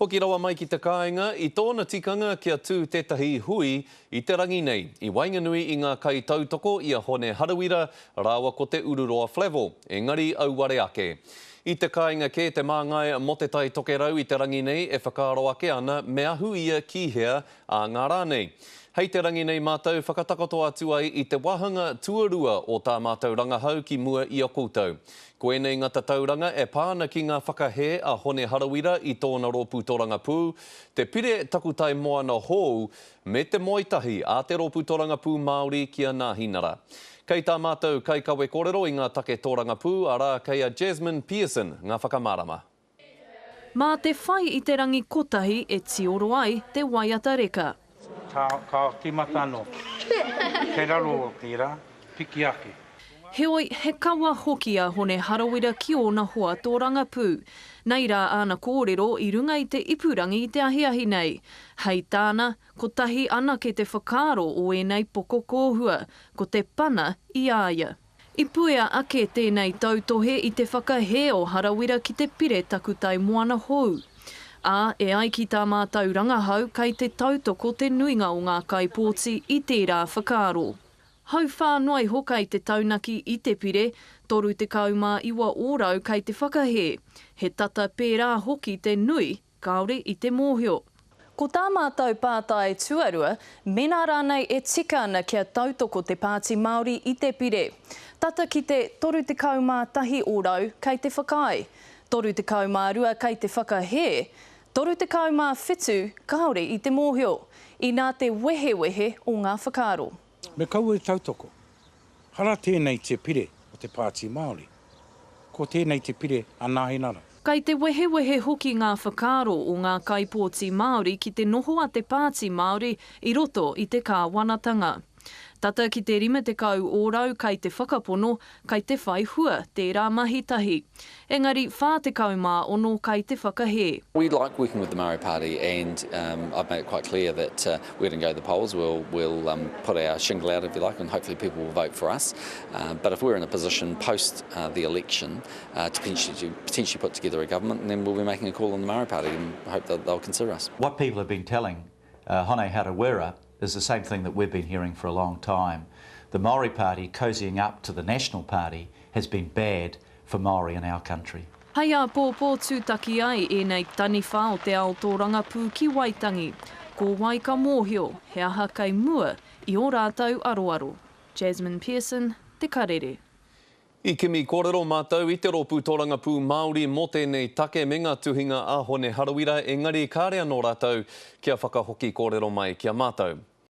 Hoki rawa mai ki te kāinga, i tōna tikanga kia tū tētahi hui i te rangi nei, i waenganui i ngā kaitautoko i a Hone Harawira rāua ko Te Ururoa Flavell, engari auare ake. I te kāinga kē te māngai mō Te Tai Tokerau i te rangi nei e whakaaro ake ana me ahu ia ki hea ā ngā rā nei. Hei te rangi nei mātou whakatakoto atu ai i te wāhanga tuarua o tā mātou rangahau ki mua i a koutou. Ko ēnei nga tatauranga e pā ana ki ngā whakahē a Hone Harawira i tōna rōpū torangapū, te pire takutai moana hou, me te moe tahi a te Rōpū Torangapū Māori ki a Nāhinara. Kei tā mātou kaikawe kōrero i ngā take tōrangapū, arā, kei a Jasmine Pearson ngā whakamārama. Mā te whai i te rangi kotahi e tioro ai te waiata reka. Ka, ka tīmata anō. Kei raro o tērā, piki ake. Heoi, he kawa hoki a Hone Harawira ki ōna hoa tōrangapū. Nei rā āna kōrero i runga i te ipurangi i te ahiahi nei. Hei tāna, kotahi anake te whakaaro o ēnei poko kōhua, ko te pana i a ia. I puea ake tēnei tautohe i te whakahē o Harawira ki te pire takutai moana hou. Ā, e ai ki tā mātou rangahau kei te tautoko te nuinga o ngā kaipōti i tērā whakaaro. Hauwhā noa iho kei te taunaki i te pire, 39 ōrau kei te whakahē. He tata pērā hoki te nui Kāore i te mōhio. Ko tā mātou pātai tuarua, mēnā rānei e tika ana kia tautoko te Pāti Māori i te pire. Tata ki te 31 ōrau kei te whakaae, 32 kei te whakahē, 37 kāore i te mōhio. Inā te wehewehe o ngā whakaaro. Me kaua e tautoko. Hara tēnei te pire o te Pāti Māori. Ko tēnei te pire a Nāhinara. Kei te wehewehe hoki ngā whakaaro o ngā kaipōti Māori ki te noho a te Pāti Māori i roto i te kāwanatanga. Tata ki te 50 ōrau kei te whakapono, kei te whai hua tērā mahi tahi. Engari 46 kei te whakahē. We like working with the Māori Party and I've made it quite clear that we're going to go to the polls, we'll we'll put our shingle out if you like and hopefully people will vote for us. But if we're in a position post the election to potentially potentially put together a government then we'll be making a call on the Māori Party and hope that they'll consider us. What people have been telling Hone Harawira is the same thing that we've been hearing for a long time. The Māori Party cozying up to the National Party has been bad for Māori in our country. Hei āpōpō tūtaki ai ēnei taniwha o te ao tōrangapū ki Waitangi. Ko wai ka mōhio he aha kei mua i ō rātou aroaro. Jasmine Pearson, Te Karere. I kimi kōrero mātou i te Rōpū Tōrangapū Māori mō tēnei take me ngā tuhinga a Hone Harawira engari kāre anō rātou kia whakahoki kōrero mai ki a mātou.